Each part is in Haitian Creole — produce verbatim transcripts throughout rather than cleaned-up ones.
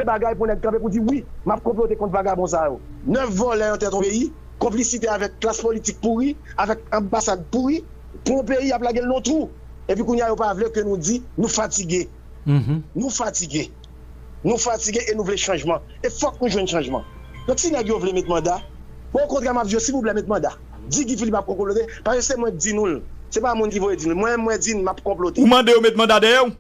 bagay pou nèg kanpe pou di, wi, m ap konplote kont vagabon sa yo. Nèf vòlè nan tèt yon peyi, konplisite avèk klas politik pouri, avèk anbasad pouri, pou yon peyi y ap lage l nan twou. Epi kounye a yo pa vle ke nou di, nou fatige. Nou fatige. Nou fatige e nou vle chanjman. E fòk nou jwenn chanjman. Donk si nèg yo vle met manda, bon, okontrè, m ap di yo, silvouplè, met manda. Di Guy Philippe ap konplote, paske se mwen k di nou l. Se pa moun ki voye di nou l. Mwen menm, mwen di n m ap konplote. Ou mande yo met manda dèyè w?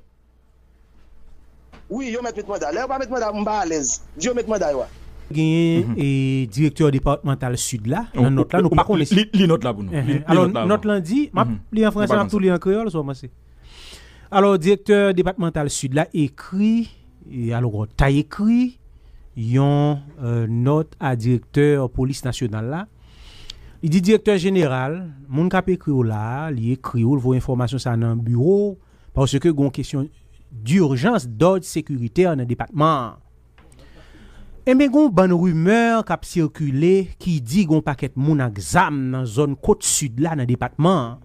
Wi, yo mèt met manda. Lè yo pa met manda, m pa alèz. Di yo met manda yo a. Genyen e, direktè depatmantal Sid la, nan nòt la, nou pa konnen si. Li, li nòt la pou nou. Li, li nòt la pou nou. Alò, nòt lan di, m ap li an franse, m ap tou li an kreyòl, sa w panse. Alò, direktè depatmantal Sid la ekri, e, alò, ta ekri yon e, nòt a direktè polis nasyonal la. Li di, direktè jeneral, moun k ap ekri w la, li ekri w, l voye enfòmasyon sa nan biwo w, paske gen yon kesyon dijans dòd sekiritè nan depatman an. Enben, gen yon bann rimè k ap sikile ki di gen yon pakèt moun ak zam nan zòn Kot Sid la nan depatman an.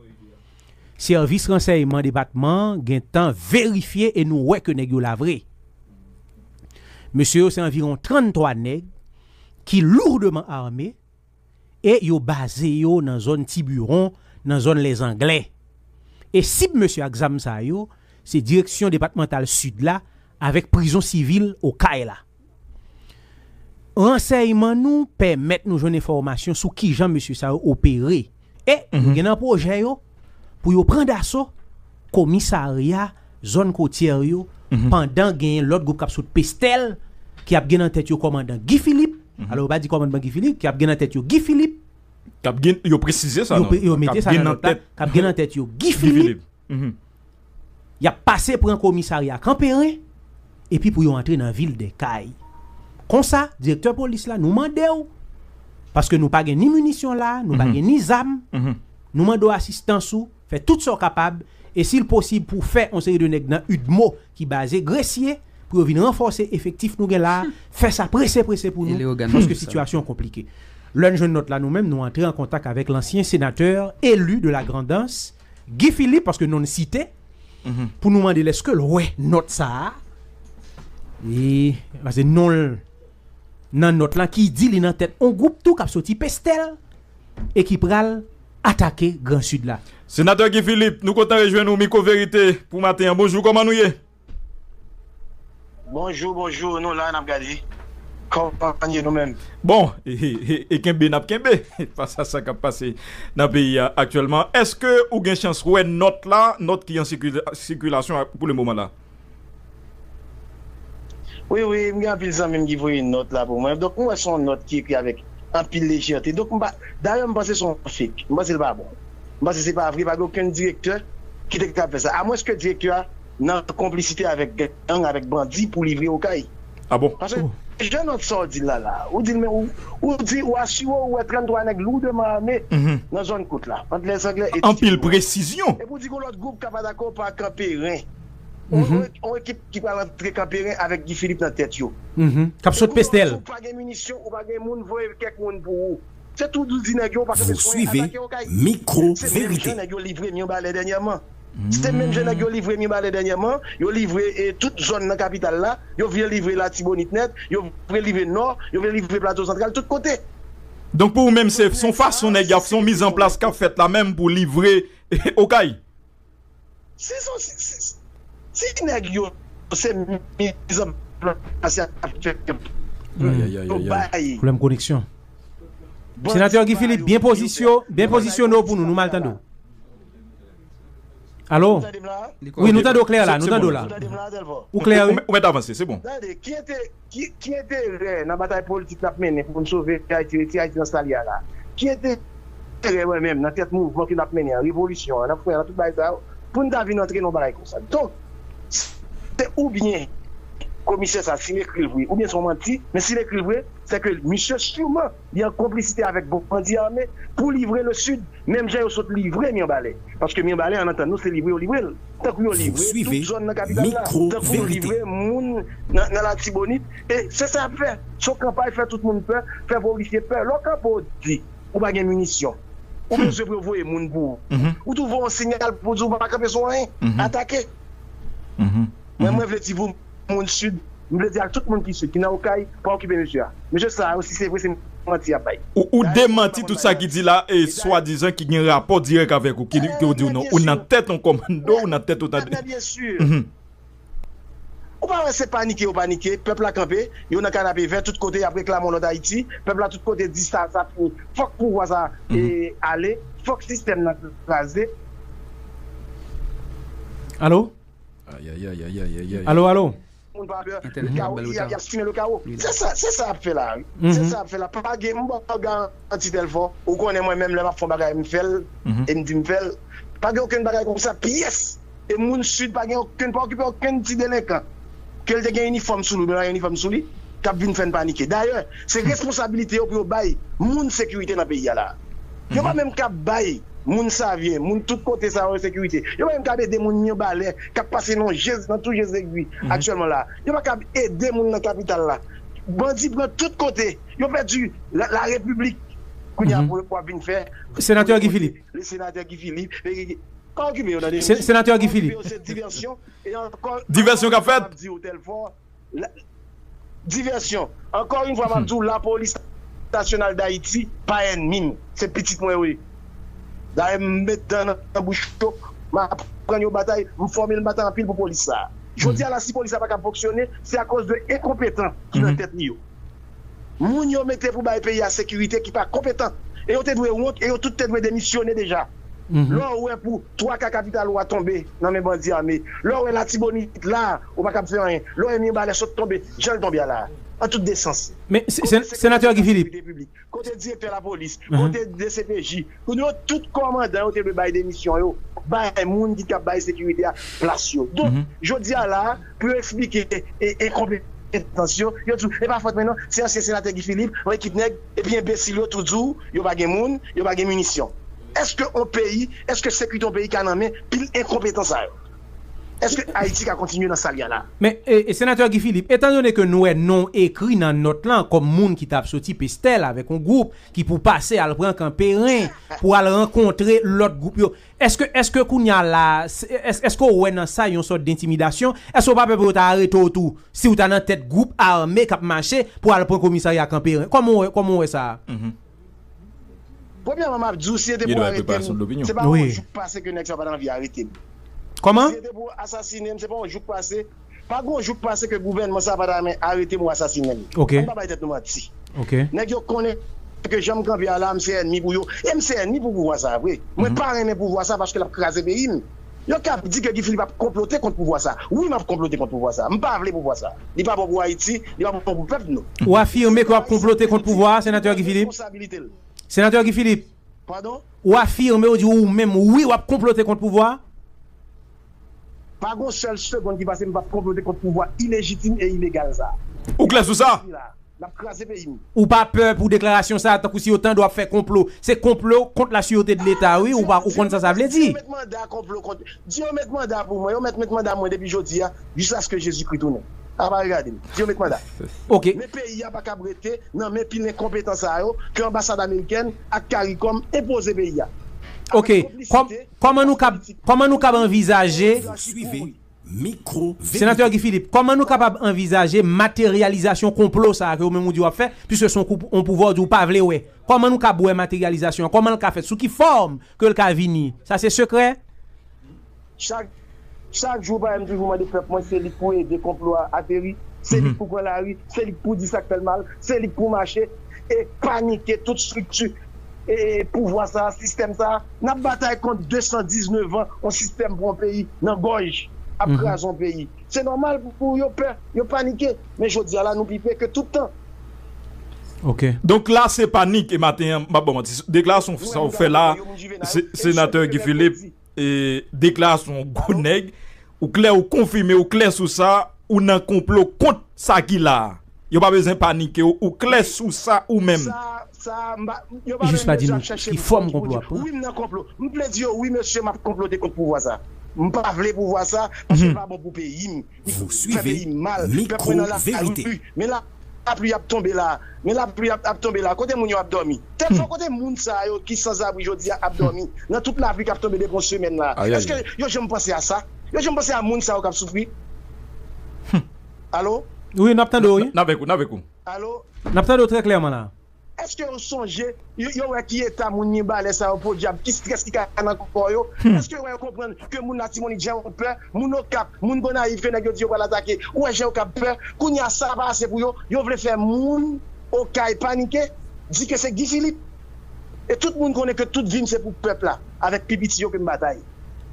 Sèvis ransèyman depatman an gentan verifye e nou wè ke nèg yo la vre. Mesye yo se anviwon tranntwa nèg ki lourdman ame e yo baze yo nan zòn Tibiwon, nan zòn Lèzanglè. E sib mesye ak zam sa yo, se direksyon depatmantal Sid la avèk prizon sivil Okay la. Ransèyman nou pèmèt nou jwenn enfòmasyon sou kijan mesye sa yo opere. E yo gen nan pwojè yo pou yo pran daso komisarya zòn kotyè yo, pandan gen lòt gwoup k ap sot Pestèl, ki ap gen nan tèt yo kòmandan Guy Philippe. Alò, yo pa di kòmandman Guy Philippe, ki ap gen nan tèt yo Guy Philippe. K ap gen, yo presize sa, non? Yo mete sa nan nòt la, k ap gen nan tèt yo Guy Philippe. Y ap pase pran komisarya Kanperen, epi pou yo antre nan vil Dèkay. Konsa, direktè polis la, nou mande w, paske nou pa gen ni minisyon la, nou pa gen ni zam, nou mande w asistans ou, fè tout sa w kapab, e si l posib pou w fè yon seri de nèg nan UDMO ki baze Gresye, pou yo vin ranfòse efektif nou gen la, fè sa prese, prese pou nou, paske sitiyasyon an konplike. Lè n jwenn nòt la, nou menm, nou antre an kontak avèk lansyen senatè eli de la Grandans, Guy Philippe, paske non l site, pou nou mande l èske l wè nòt sa a. E, paske non l nan nòt la ki di li nan tèt yon gwoup tou k ap soti Pestèl e ki pral atake Gran Sid la. Senatè Guy Philippe, nou kontan rejwenn ou, Mikwo Verite pou maten an. Bonjou, kòman nou ye? Bonjou, bonjou, nou la, n ap gade. Kòman n ye nou menm? Bon, e, e, e, e kenbe n ap kenbe fas a sa k ap pase nan peyi a aktyèlman. Èske ou gen chans wè nòt la, nòt ki an sikila-, sikilasyon a-, pou le moman la? Wi, wi, m gen anpil zanmi m ki voye nòt la pou mwen. Donk, m wè se yon nòt ki ekri avèk anpil lejète. Donk, m pa, dayè, m panse se yon fake. M panse l pa bon. M panse se pa vre, pa gen okenn direktè ki te ka fè sa. Amwenske direktè a nan konplisite avèk gang, avèk bandi pou livre Okay. Ah bon? Paske, jan nòt sa w di l la, la, ou di l, men ou, ou di, ou asire w wè tranntwa nèg lourdman ame nan zòn Kot la, ant Lèzanglè e Anpil Tibiwon. Presizyon. Epi w di gon lòt gwoup k ap atake w pa Kanperen. On, on, on ekip ki pral antre Kanperen avèk Guy Philippe nan tèt yo. K ap sot Pestèl. Ou pa gen minisyon, ou pa gen moun, voye kèk moun pou ou. Se tou dou di nèg yo pa kenbe swen atake Okay. Se menm jan nèg yo livre Mibalè dènyèman. Se menm jan nèg yo livre Mibalè dènyèman, yo livre, e, tout zòn nan kapital la, yo vle livre Latibonit nèt, yo vle livre Nò, yo vle livre Plato Santral, tout kote. Donk pou ou menm, se, se yon fason nèg y ap, se yon mizanplas k ap fèt la menm pou livre Okay. Si son, si, si, si nèg yo se mizanplas y ap fè, yo bay. Pwoblèm koneksyon. Senatè Guy Philippe, byen pozisyon, byen pozisyone w pou nou, nou mal tande w. Alo? Wi, nou tande w klè la, nou tande w la. Ou klè, wi. Ou mèt avanse, se bon. Tande, ki ente-, ki, ki enterè nan batay politik n ap mennen pou n sove Ayiti, retire Ayiti nan sa l ye a la? Ki enterè mwen menm nan tèt mouvman ke n ap mennen an, revolisyon an, n ap fè nan tout bagay sa yo, pou n ta vin antre nan yon bagay konsa? Donk, se oubyen komisè sa, si l ekri l vre, oubyen se yon manti, men si l ekri l vre, se ke misye siman li an konplisite avèk bandi ame pou livre le Sud, menm jan yo sot livre Mibalè. Paske Mibalè, an antann nou, se livre yo livre l. Tankou yo livre tout zòn nan kapital la. Tankou yo livre moun nan, nan Latibonit. E se sa y ap fè. Se yon kanpay fè tout moun pè, fè polisye pè. Lè w kanpe w di ou pa gen minisyon, ou bezwen pou yo voye moun pou ou. Ou twouve yon sinyal pou di w pa kanpe sou anyen. Atake. Mwen, mwen vle di pou moun Sid, M vle di ak tout moun ki sou, ki nan Okay, pa okipe mesye a. Mesye sa yo, si se vre, se manti y ap bay. Ou, ou demanti tout sa ki di la, e swadizan ki gen rapò dirèk avèk ou, ki, ki ou di w non, ou nan tèt yon kòmando, ou nan tèt yon tande. Byen si. Ou pa wè se panike yo panike, pèp la kanpe, yo nan kanape vè tout kote, y ap reklame yon lòt Ayiti, pèp la tout kote di sa, sa fini, fòk pouvwa sa e, ale, fòk sistèm nan kraze. Alo? Alo, alo? Moun pa pè, y ap simen le kawo. Se sa, se sa y ap fè la. Se sa y ap fè la. Pa gen, m ba w garanti tèl fò. Ou konnen mwen menm lè m ap fè yon bagay, m fè l, e m di m fè l. Pa gen okenn bagay konsa pyès. E moun Sid pa gen okenn, pa okipe okenn ti delenkan. Ke l te gen inifòm sou li, oubyen pa gen inifòm sou li, k ap vin fè n panike. Dayè, se responsabilite yo pou yo bay moun sekirite nan peyi a la. Yo pa menm ka bay moun Savyen, moun tout kote sa yo sekirite. Yo pa menm ka ede moun Mibalè k ap pase nan je, nan tou je zegwi aktyèlman la. Yo pa ka ede moun nan kapital la. Bandi pran tout kote. Yo pèdi la, la repiblik. Kounye a pou, pou ap vin fè. Senatè Guy Philippe. Senatè Guy Philippe. Pa okipe yo, tande. Senatè Guy Philippe. Se divèsyon. E ankò, divèsyon k ap fèt. Divèsyon. Ankò yon fwa, m ap di w, Lapolis Nasyonal Dayiti pa ènmi m. Se pitit mwen yo ye. Dayè, m met dan nan bouch yo, m aprann yo batay, m fòme l, m batay anpil pou polis sa a. Jodi a la, si polis la pa kab fonksyone, se akoz de enkonpetan ki nan tèt li yo. Moun yo mete pou bay peyi a sekirite ki pa konpetan. E yo te dwe wont, e yo tout te dwe demisyone deja. Lè w wè pou twa ka kapital ou a tonbe nan men bandi ame. Lè w wè Latibonit la, ou pa kab fè anyen. Lè w wè Mibalè sot tonbe, jan l tonbe a la. An tout de sans. Men, se, se, Senatè Guy Philippe. Kote direktè lapolis, kote D C P J, kote yo tout kòmandan yo te dwe bay demisyon yo, bay moun ki kab bay sekirite a plas yo. Donk, jodi a la, pou yo eksplike e, enkonpetans yo, yo di w, e pa fòt mwen non, se ansyen senatè Guy Philippe, yon ekip nèg, epi enbesil yo tou di w, yo pa gen moun, yo pa gen minisyon. Èske yon peyi, èske sekirite yon peyi ka nan men pil enkonpetan sa yo? Èske Ayiti ka kontinye nan sa l ye a la? Men, e, e, Senatè Guy Philippe, etandone ke nou wè non w ekri nan nòt lan kòm moun ki t ap soti Pestèl avèk yon gwoup ki pou pase al pran Kanperen pou al rankontre lòt gwoup yo, èske, èske kounye a la, èske, èske w wè nan sa yon sòt dentimidasyon? Èske w pa pè pou yo ta arete w tou si w ta nan tèt gwoup ame k ap mache pou al pran komisarya Kanperen? Kòman w wè, kòman w wè sa a? Premyèman, m ap di w, si se te pou arete m, se pa yon jou k pase ke nèg sa yo pa t anvi arete m. Kòman? Si se te pou asasinen m, se pa yon jou k pase. Pa gen yon jou k pase ke gouvènman sa pa ta renmen arete m ou asasinen m. Ann pa bay tèt nou manti. Nèg yo konnen ke jan m kanpe a la, m se ènmi pou yo. E m se ènmi pou pouvwa sa a vre. Mwen pa renmen pouvwa sa a paske l ap kraze peyi m. Yo k ap di ke Guy Philippe ap konplote kont pouvwa sa a. Wi, m ap konplote kont pouvwa sa a. M pa vle pouvwa sa a. Li pa bon pou Ayiti, li pa bon pou pèp nou. Ou afime ke w ap konplote kont pouvwa a, Senatè Guy Philippe? Senatè Guy Philippe, ou afime, ou di ou menm, wi, w ap konplote kont pouvwa a? Pa gen yon sèl segonn ki pase m p ap konplote kont pouvwa ilejitim e ilegal sa a. Ou klè sou sa? L ap kraze peyi m. Ou pa pè pou deklarasyon sa a, tankou si yo tande w ap fè konplo? Se konplo kont la sûreté de l'État, wi, ou pa, ou konn sa sa vle di? Di yo met manda konplo kont, di yo met manda pou mwen, yo mèt met manda mwen depi jodi a, jiskaske Jezikri tounen. A pa regade m. Di yo met manda. Men peyi a pa kab rete nan men pil enkonpetan sa yo ke anbasad amerikèn ak CARICOM enpoze peyi a. Avèk konplisite, kòman nou kab, kòman nou kab anvizaje Senatè Guy Philippe, kòman nou kapab anvizaje materyalizasyon konplo sa a ke ou menm ou di w ap fè, piske se yon, yon pouvwa ou di w pa vle wè? Kòman nou kab wè materyalizasyon an? Kòman l ka fèt? Sou ki fòm ke l ka vini? Sa se sekrè? Chak, chak jou, parèy m toujou mande pèp mwen, se li k pou ede konplo a ateri, se li k pou pran lari, se li k pou di sa k fè l mal, se li k pou mache e panike tout estrikti e pouvwa sa a, sistèm sa a. N ap batay kont de san diznèf an, yon sistèm pran yon peyi nan gòj, ap kraze yon peyi. Se nòmal pou yo pè, yo panike. Men jodi a la, nou pi pè ke tout tan. Donk la, se panik e maten an, m ap ba w manti. Deklarasyon sa w fè la, Senatè Guy Philippe, e deklarasyon gwo nèg, ou klè, ou konfime, ou klè sou sa, ou nan konplo kont sa ki la a. Yo pa bezwen panike, ou, ou klè sou sa ou menm. Sa, sa, m pa, yo pa menm bezwen ap chèche m pou di, wi, m nan konplo. M vle di yo, wi, mesye, m ap konplote kont pouvwa sa. M pa vle pouvwa sa, paske l pa bon pou peyi m. Li fè peyi m mal. Pèp mwen nan lari. Men lapli ap tonbe la. Men lapli ap, ap tonbe la. Kote moun yo ap dòmi? Tèt fò, kote moun sa yo ki sanzabri jodi a ap dòmi? Nan tout lapli k ap tonbe depi yon semèn la. Èske yo janm panse a sa? Yo janm panse a moun sa yo k ap soufri? Alo? Wi, n ap tande w, wi. N avèk ou, n avèk ou. Alo? N ap tande w trè klèman la. Èske yo sonje, yo, yo wè ki eta moun ni balè sa yo, podyab, ki strès ki ka nan kò yo? Èske yo wè yo konprann ke moun Latibonit jan yo pè, moun Okap, moun Gonayiv ke nèg yo di yo pral atake, ou wè jan yo k ap pè? Kounye a sa pa ase pou yo, yo vle fè moun Okay panike, di ke se Guy Philippe. E tout moun konnen ke tout vi m se pou pèp la, avèk pi piti yo ke m batay.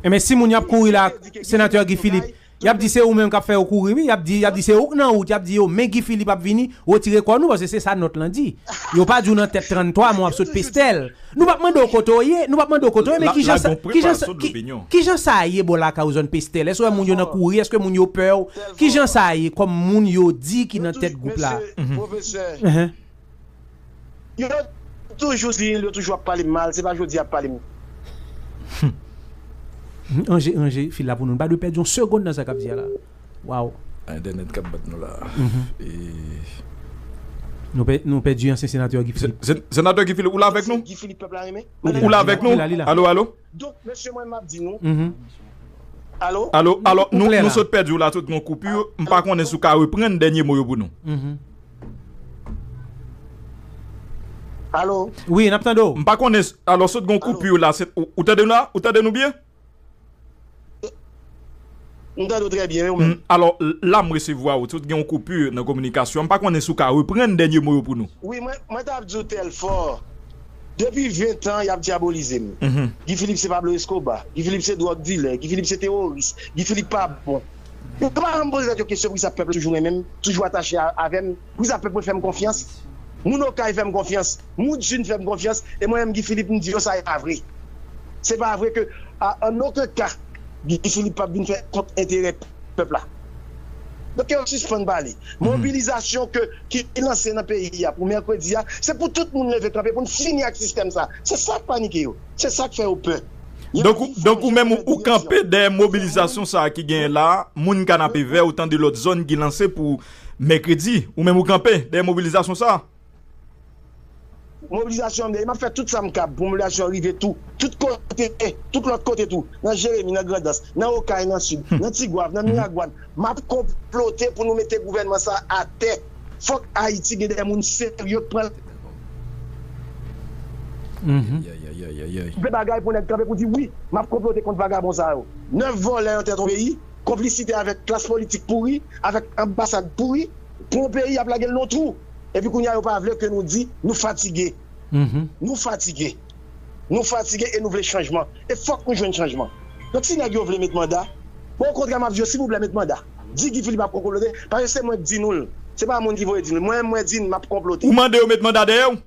Enben si moun y ap kouri la ak senatè Guy Philippe, y ap di se ou menm k ap fè yo kouri, wi. Y ap di, y ap di se ou k nan wout, y ap di yo, men Guy Philippe ap vini, retire kò nou, paske se sa nòt lan di. Yo pa di w nan tèt tranntwa mwa w ap sot pestèl. Nou p ap mande w kote w ye, nou p ap mande w kote w ye, men kijan sa, kijan sa, ki, kijan sa ye bò lakay ou zòn pestèl? Èske w wè moun yo nan kouri? Èske moun yo pè w? Kijan sa ye kòm moun yo di ki nan tèt gwoup la? Pwofesè, Ehe. yo toujou di, yo toujou ap pale m mal, se pa jodi y ap pale m. Ranje, ranje fil la pou nou. Nou pa dwe pèdi yon segonn nan sa k ap di a la. Waw. Entènèt k ap bat nou la. E, Nou pè, nou pèdi ansyen senatè Guy Philippe. Sen- Senatè Guy Philippe, ou la avèk nou? Guy Philippe pèp la renmen. Ou la avèk nou? Li la, li la. Alo, alo? Donk, mesye, mwen m ap di nou. Mhm. Alo? Alo, alo, Ou nou, klè nou la. Sot pèdi w la tout gon koupi. M pa konnen si w ka reprann dènye mo yo pou nou. Mhm. Alo? Wi, n ap tande w. M pa konnen, alò, sot gon koupi w la, se, ou, ou tande nou la? Ou tande nou byen? M tande w trè byen, wi, ou menm. Mm, alò, l- la m resevwa ou, tout gen yon koupi nan kominikasyon. M pa konnen si w ka reprann dènye mo yo pou nou. Wi, mwen, mwen t ap di w Telfò. Depi ven tan, y ap dyabolize m. Mhm. Guy Philippe se Pablo Escobar. Guy Philippe se dwòg dilè. Guy Philippe se teworis. Guy Philippe pa bon. Yo pa janm poze tèt yo kesyon poukisa pèp la toujou renmen m, toujou atache a- avè m, poukisa pèp mwen fè m konfyans. Moun Okay fè m konfyans. Moun Sid fè m konfyans. E mwen menm Guy Philippe, m di yo sa e pa vre. Se pa vre ke, a- an okenn ka, Guy Philippe p ap vin fè kont enterè pèp la. Donk, ke yo sispann pale. Mobilizasyon ke, ki lanse nan peyi a pou mèkredi a, se pou tout moun leve kanpe, pou n fini ak sistèm sa. Se sa k panike yo. Se sa k fè yo pè. Yo Donk, pa ou- gen donk ou fòm, menm yo ou, pèdi ou kanpe direksyon. Dèyè mobilizasyon sa a ki genyen la, moun Kanapevè, ou tande lòt zòn ki lanse pou mèkredi, ou menm ou kanpe dèyè mobilizasyon sa a? Mobilizasyon an dèyè, m ap fè tout sa m kab pou mobilizasyon an rive tou, tout kote, tout lòt kote tou, nan Jeremi, nan Grandans, nan Okay, nan Sid, nan Tigwav, nan Miragwàn. M ap konplote pou nou mete gouvènman sa a atè. Fòk Ayiti gen de moun serye k pran Mhm. Ayayayayay. de bagay pou nèg kanpe pou di wi, m ap konplote kont vagabon sa yo. Nèf vòlè nan tèt yon peyi, konplisite avèk klas politik pouri, avèk anbasad pouri, pou yon peyi y ap lage l nan twou. Epi kounye a yo pa vle ke nou di nou fatige. Mhm. Nou fatige. Nou fatige e nou vle chanjman. E fòk nou jwenn chanjman. Donk si nèg yo vle met manda, bon, okontrè m ap di yo silvouplè met manda. Di Guy Philippe ap konplote, paske se mwen k di nou l. Se pa moun ki voye di nou l. Mwen menm mwen di n m ap konplote. Ou mande yo met manda dèyè w?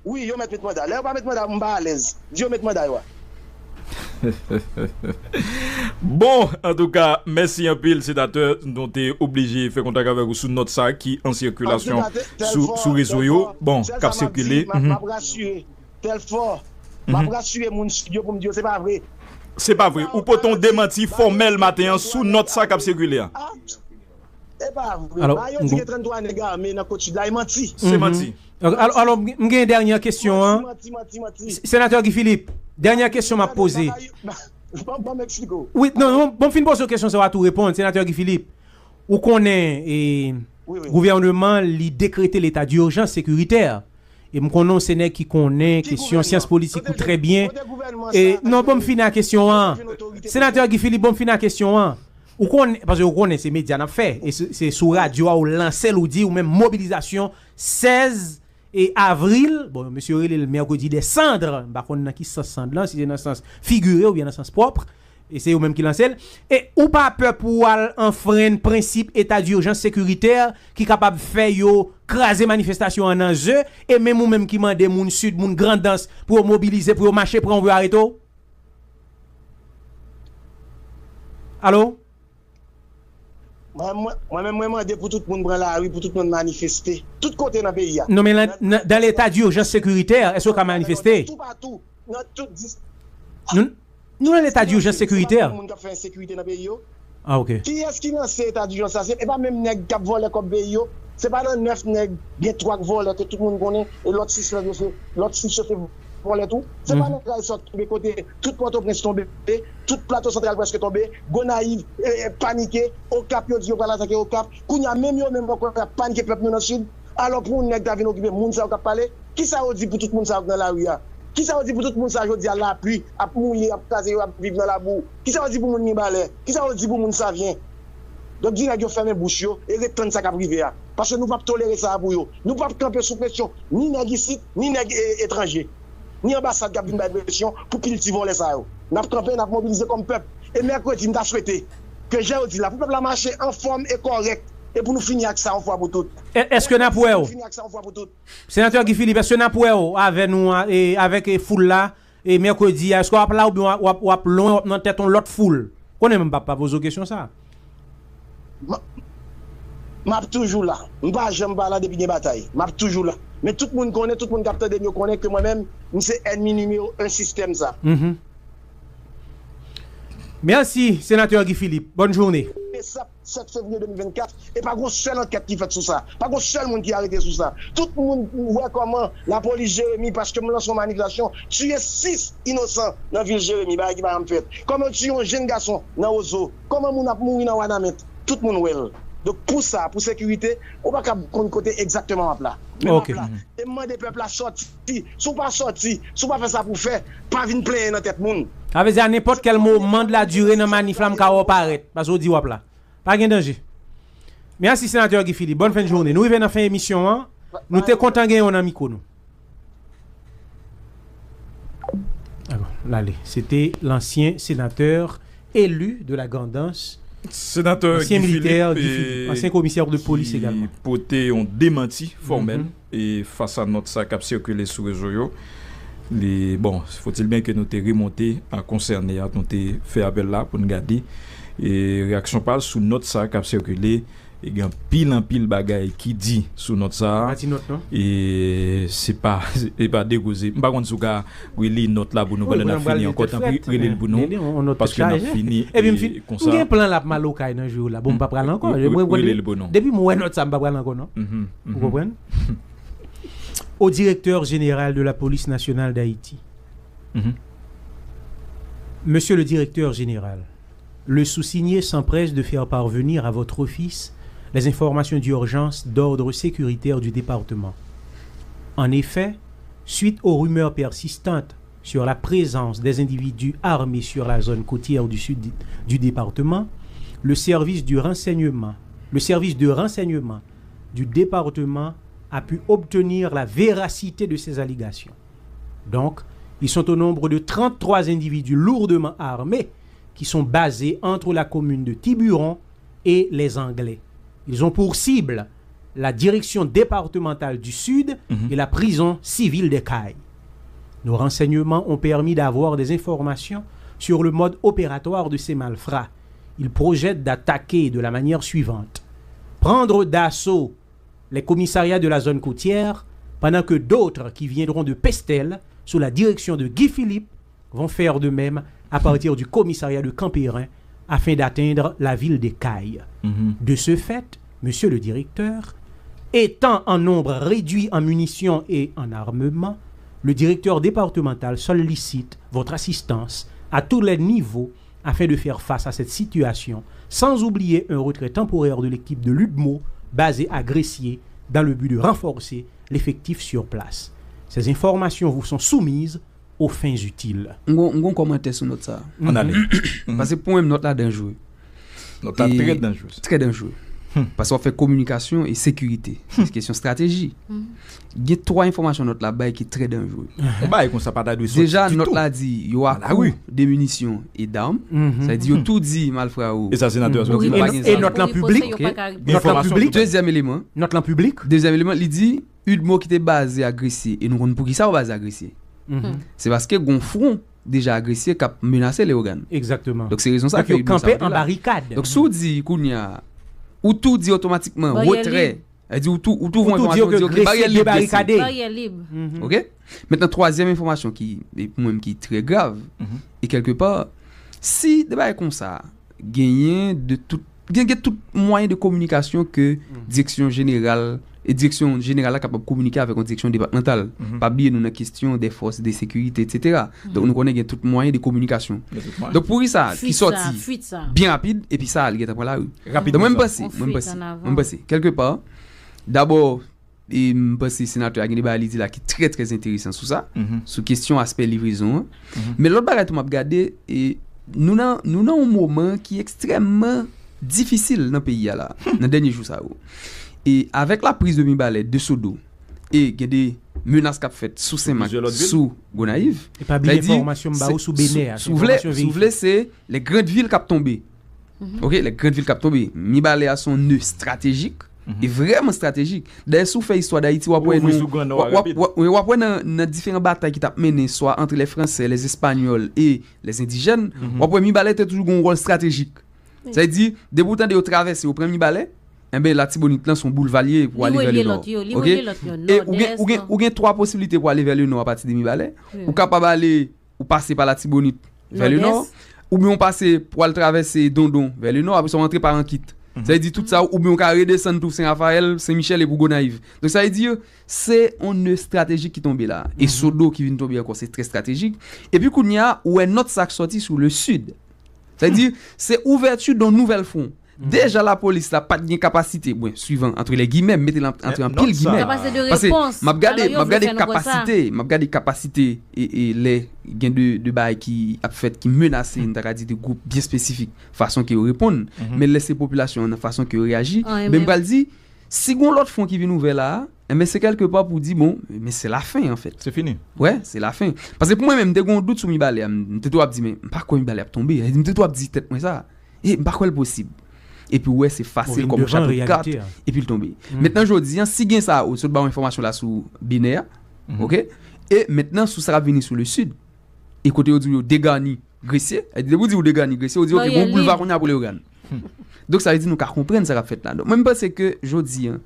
Wi, yo mèt met manda. Lè yo pa met manda, m pa alèz. Di yo met manda yo a. Bon, antouka, mèsi anpil, senatè. Nou te oblije fè kontak avèk ou sou nòt sa ki an sikilasyon sou, sou rezo yo. Bon, k ap sikile. M ap rasire. Telfò. M ap rasire moun Sid yo pou m di yo se pa vre. Se pa vre. Ou pote yon demanti fòmèl maten an sou nòt sa k ap sikile a. E pa vre. Alò, Ba yo di gen tranntwa nèg ame nan Kot Sid la, e manti. Se manti. Alò, alò, m gen dènyè kesyon an. Manti, manti, manti. Senatè Guy Philippe, dènyè kesyon m ap poze. Ban ban m eksplike w. Wi, non, non, bon, m fin poze w kesyon sa, w a tou reponn, senatè Guy Philippe. Ou konnen, e, Wi, wi. Gouvènman li dekrete leta dijans sekiritè. E m konnen w se nèg ki konnen kesyon syans politik ou trè byen. E, non, bon, m fini ak kesyon an. Senatè Guy Philippe, bon, m fini ak kesyon an. Ou konnen, paske ou konnen se medya n ap fè. E se, se sou radyo a ou lanse l, ou di, ou menm mobilizasyon sèz e avril, bon, mesye yo rele l mèkredi dè sand, m pa konn nan ki sans sand lan, si se nan sans figire oubyen nan sans pwòp, e se yo menm ki lanse l. E ou pa pè pou w al anfrenn prensip eta dijans sekiritè ki kapab fè yo kraze manifestasyon an nan ze, e menm ou menm ki mande moun Sid, moun Grandans pou yo mobilize, pou yo mache, pran w, pou yo arete w? Alo? Mwen, mwen, mwen menm, mwen mande pou tout moun pran lari, pou tout moun manifeste. Tout kote nan peyi a. Non, men nan, nan, dans l'état d'urgence sécuritaire, èske w ka manifeste? Toupatou, nan tout dis... Nou, nou nan l'état d'urgence sécuritaire. Moun k ap fè ensekirite nan peyi yo. Ah, ok. Kiyès ki lanse eta dijans sa? Se, e pa menm nèg k ap vòlè kòb peyi yo? Se pa nan nèf nèg, gen twa k vòlè ke tout moun konnen, e lòt sis yo se, lòt sis yo se vòlè tou. Se pa nèg la yo sòt tonbe kote tout Pòtoprens tonbe, tout Plato Santral prèske tonbe, Gonayiv e, e, panike, Okap yo di yo pral atake Okap. Kounye a menm yo menm ankò y ap panike pèp nou nan Sid. Alò pou yon nèg ta vin okipe moun sa yo k ap pale, kisa yo di pou tout moun sa yo k nan lari a? Kisa yo di pou tout moun sa jodi a lapli ap mouye, ap kraze yo, ap viv nan labou? Kisa yo di pou moun Mibalè? Kisa yo di pou moun Savyen? Donk di nèg yo fèmen bouch yo e ret tann sa k ap rive a. Paske nou p ap tolere sa a pou yo. Nou p ap kanpe sou presyon ni nèg isit, ni nèg e, etranje. Ni anbasad k ap vin bay presyon pou kilti vòlè sa yo. N ap kanpe, n ap mobilize kòm pèp. E mèkredi, m ta swete ke jan yo di la, pou pèp la mache anfòm e kòrèk, e pou nou fini ak sa yon fwa pou tout. Èske n ap wè w? Senatè Guy Philippe, èske n ap wè w avè nou a, e, avèk, e, foul la, e, mèkredi a? Èske w ap la oubyen w ap, w ap, w ap lwen, w ap nan tèt yon lòt foul? Konnen menm m p ap pa poze w kesyon sa a. M ap toujou la. M pa janm pa la depi gen batay. M ap toujou la. Men tout moun konnen, tout moun k ap tande m yo konnen ke mwen menm, m se ènmi nimewo en sistèm sa. Mèsi, Senatè Guy Philippe. Bòn jounen. E sa, sèt fevriye de mil vennkat, e pa gon sèl ankèt ki fèt sou sa. Pa gon sèl moun ki arete sou sa. Tout moun wè kòman lapolis Jeremi, paske m lanse yon manifestasyon, tiye sis inosan nan vil Jeremi, bagay ki pa janm fèt. Kòman yo tiye yon jenn gason nan Wozo, kòman moun ap mouri nan Wanament, tout moun wè l. Donk pou sa, pou sekirite, ou pa ka konn kote egzakteman m ap la. Men m ap la. E m mande pèp la sòti. Si w pa sòti, si w pa fè sa pou w fè, pa vin plenyen nan tèt moun. Sa vle di a nenpòt kèl moman de la dire nan manif la, m ka wè w parèt. Paske w di w ap la. Pa gen danje. Mèsi, Senatè Guy Philippe. Bòn fen jounen. Nou rive nan fen emisyon an. Nou te kontan genyen w nan mikwo nou. Alò, l ale. Se te lansyen senatè élu de la Grand'Anse, Senatè Guy Philippe, ansyen komisè de polis egalman, ki pote yon demanti fòmèl e fas a nòt sa k ap sikile sou rezo yo. Li, bon, faut-il bien que nou te remonte a konsène a, nou te fè apèl la pou n gade, e, reyaksyon pa l sou nòt sa k ap sikile. E gen anpil, anpil bagay ki di sou nòt sa a. Pa ti nòt, non. E se pa, se pa dekoze. M pa konn si w ka reli nòt la pou nou pandan n ap fini ankò. Tanpri, reli l pou nou. Paske n ap fini e konsa. M gen plan l ap m al okay nan jou la. Bon, m pa pral ankò. Reli l pou nou. Depi m wè nòt sa, m pa pral ankò, non. Ou konprann? Au directeur général de la police nationale d'Haïti. Monsieur le directeur général, le sous-signé s'empresse de faire parvenir à votre office les informations d'urgence d'ordre sécuritaire du département. En effet, suite aux rumeurs persistantes sur la présence des individus armés sur la zone côtière du sud du département, le service du renseignement, le service de renseignement du département a pu obtenir la véracité de ces allégations. Donc, ils sont au nombre de trente-trois individus lourdement armés qui sont basés entre la commune de Tiburon et les Anglais. Ils ont pour cible la direction départementale du Sud et la prison civile des Cayes. Nos renseignements ont permis d'avoir des informations sur le mode opératoire de ces malfrats. Ils projettent d'attaquer de la manière suivante. Prendre d'assaut les commissariats de la zone côtière, pendant que d'autres qui viendront de Pestel, sous la direction de Guy Philippe, vont faire de même à partir du commissariat de Camp-Perrin afin d'atteindre la ville des Cayes. De ce fait, monsieur le directeur, étant en nombre réduit en munitions et en armement, le directeur départemental sollicite votre assistance à tous les niveaux afin de faire face à cette situation, sans oublier un retrait temporaire de l'équipe de l'udmo basée à Gressier dans le but de renforcer l'effectif sur place. Ces informations vous sont soumises aux fins utiles. M gon, m gon kòmantè sou nòt sa a. Ann ale. Paske pou mwen, nòt la danjere. Nòt la trè danjere. Trè danjere. Paske w ap fè kominikasyon e sekirite. Se kesyon estrateji. Gen twa enfòmasyon nòt la bay ki trè danjere. Yon bagay konsa pa ta dwe sòti ditou. Deja, nòt la di yo a kou de minisyon e dam. Sa vle di yo tou di malfra yo. E sa senatè a sòti la. E nòt lan piblik? Nòt lan piblik? Dezyèm eleman. Nòt lan piblik? Dezyèm eleman, li di udmo ki te baze a Gresye, e nou konn poukisa yo baze a Gresye. Se paske gon fwon deja a Gresye k ap menase Leyogàn. Egzakteman. Donk se rezon sa ke yo kanpe an barikad. Donk si w di kounye a, ou tou di otomatikman retrè, sa vle di ou tou, ou tou voye enfòmasyon, ou di, ok, baryè lib Gresye. Baryè lib. Ok? Mentnan, twazyèm enfòmasyon ki, e pou mwen, ki trè grav, e kèlkepa, si de bagay konsa genyen de tout Gen, gen tout mwayen de kominikasyon ke direksyon jeneral, e direksyon jeneral la kapab kominike avèk yon direksyon depatmantal. Pa bliye nou nan kesyon de fòs de sekirite, etsetera. Donk, nou konnen gen tout mwayen de kominikasyon. Donk, pou ri sa ki sòti byen rapid, epi sa, li gentan pran lari. Donk, mwen, m panse, mwen, m panse, mwen, m panse, kèlkepa, dabò, e m panse senatè a gen de bagay li di la ki trè, trè enteresan sou sa, sou kesyon aspè livrezon an. Men lòt bagay tou m ap gade, e nou nan, nou nan yon moman ki ekstrèmman difisil nan peyi a la, nan dènye jou sa yo. E avèk la priz de Mibalè, de Sodo, e gen de menas k ap fèt sou Senmak, sou Gonayiv. E pa bliye enfòmasyon m ba ou sou Benè a, se enfòmasyon verifye. Si w vle, se lè grann vil k ap tonbe. Ok, lè grann vil k ap tonbe. Mibalè a se yon nè estratejik, e vrèman estratejik. Dayè, si w fè istwa Dayiti, w ap wè nou, w ap, w ap, w ap wè nan, nan diferan batay ki t ap mennen, swa antre lè Fransè, lè Espanyòl e lè Endijèn, w ap wè Mibalè te toujou gen yon wòl estratejik. Sa vle di, depi w tande yo travèse, yo pran Mibalè, enben, Latibonit lan se yon boulva l ye pou ale vè le nò. Ok? E ou gen, ou gen, ou gen twa posiblite pou ale vè le nò apati de Mibalè. Ou kapab ale, ou pase pa Latibonit vè le nò, oubyen ou pase pou al travèse Dondon vè le nò, apre sa ou antre pa Rankit. Sa vle di tout sa, oubyen ou ka redesann tou Sen Rafayèl, Sen Michèl epi w Gonayiv. Donk sa vle di, se yon nè estratejik ki tonbe la. E Sodo ki vin tonbe ankò, se trè estratejik. Epi kounye a, ou wè nòt sa k sòti sou le sid. Sa vle di, se ouvèti d'un nouvel front. Deja lapolis la pa t gen kapasite, bon, swivan, antre lè gimè, m mete l an, antre anpil gimè. Kapasite de repons. Paske m ap gade, m ap gade kapasite, m ap gade kapasite e, e lè gen de, de bagay ki ap fèt, ki menase, m ta ka di de gwoup byen espesifik, fason ke yo reponn, men lè se popilasyon an, nan fason ke yo reyaji, men m pral di, si gon lòt fwon ki vin ouvè la a, enben se kèlkepa pou di, bon, men se lafen, anfèt. Se fini. Wè, se lafen. Paske pou mwen menm, m te gen yon dout sou Mibalè a, m, m te tou ap di, men m pa kwè Mibalè ap tonbe. M te tou ap di tèt mwen sa. E m pa kwè l posib. Epi w wè, se fasil kòm yon chato de kat, epi l tonbe. Mentnan, jodi a, si gen sa, ou sot ba w enfòmasyon la sou Benè a, ok? E mentnan, sou sa k ap vini sou le sid, e kote yo di w yo degani Gresye, e depi w di w degani Gresye, ou di, ok, gon boulva kounye a pou Leyogàn. Donk, sa vle di nou ka konprann sa k ap fèt la. Donk, mwen, m panse ke jodi a,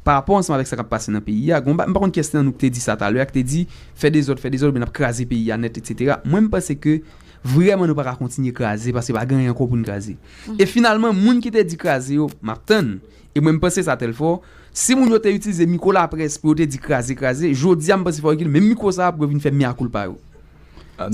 pa rapò ansanm avèk sa k ap pase nan peyi a, gon ba-, m pa konn kiyès nan nou ki te di sa talè a, ki te di, fè dezòd, fè dezòd, oubyen n ap kraze peyi a nèt, etsetera. Mwen, m panse ke vrèman nou pa ka kontinye kraze, paske pa gen anyen ankò pou n kraze. E finalman, moun ki te di kraze yo, m ap tann. E mwen, m panse sa Telfò, si moun yo te itilize mikwo laprès pou yo te di kraze, kraze, jodi a, m panse fò yo kite menm mikwo sa a pou yo vin fè mea culpa yo.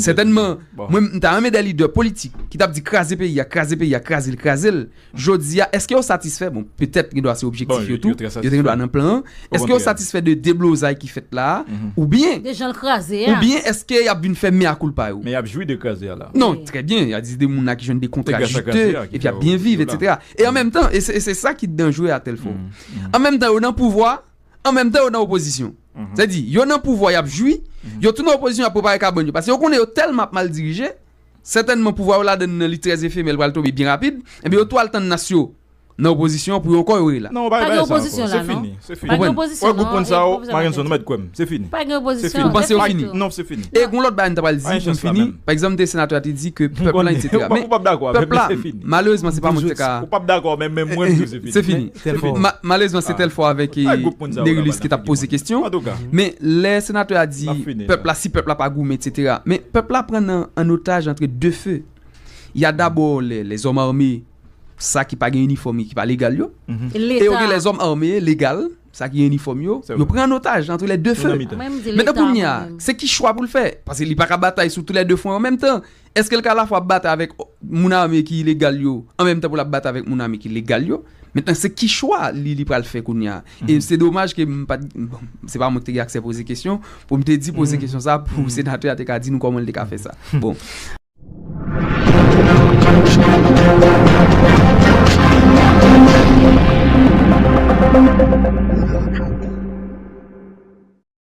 Sètènman, mwen, m ta renmen de lidè politik ki t ap di kraze peyi a, kraze peyi a, kraze l, kraze l. Jodi a, èske yo satisfè? Bon, petèt, gen dwa se objektif yo tou, yo te gen dwa nan plan an. Èske yo satisfè de deblozay ki fèt la a? Oubyen, de jan l kraze a. Oubyen èske y ap vin fè mea culpa yo? Men y ap jwi de kraze a la. Non, trè byen, y a di de moun la ki jwenn de kontra jite, epi y ap byen viv, etsetera. E an menm tan, e se, e se sa ki danjere a Telfò. An menm tan, yo nan pouvwa, an menm tan, yo nan opozisyon. Sa vle di, yo nan pouvwa, y ap jwi, yo tou nan opozisyon, y ap prepare kabann yo. Paske yo konnen yo tèlman ap mal dirije, sètènman pouvwa yo ladann nan, li trè efemè, l pral tonbe byen rapid, enben yo tou al tann nas yo nan opozisyon pou yo ankò yo rela. Non, pa gen opozisyon la, non. Se fini, se fini. Pa gen opozisyon, non. Wè, gwoup moun sa yo, Marenson, nou mèt kwè m. Se fini. Pa gen opozisyon. Ou panse yo fini? Non, se fini. E gon lòt bagay m ta pral di pou m fini. Pa egzanp, de senatè a te di ke pèp la, etsetera. Men pèp la, malerezman, se pa mwen ki te ka. Ou p ap dakò, men, men mwen, m di w se fini. Se fini. Ma-, malerezman, se Telfò avèk, e, Nerilis ki t ap poze kesyon. Men lè senatè a di pèp la, si pèp la pa goumen, etsetera. Men pèp la pran nan, an otaj antre de fe. Y a dabò lè, lèzòm ame, sa ki pa gen inifòm e ki pa legal yo. E yo gen lèzòm ame, legal, sa ki gen inifòm yo, yo pran an otaj antre lè de fe. Mentnan kounye a, se ki chwa pou l fè? Paske li pa ka batay sou tou lè de fwon an menm tan. Èske l ka alafwa ap batay avèk moun ame ki ilegal yo, an menm tan pou l ap batay avèk moun ame ki legal yo? Mentnan, se ki chwa li, li pral fè kounye a? E se domaj ke m pa t, bon, se pa mwen ki te gen aksè poze kesyon, pou m te di poze kesyon sa pou senatè a te ka di nou kòman l te ka fè sa. Bon.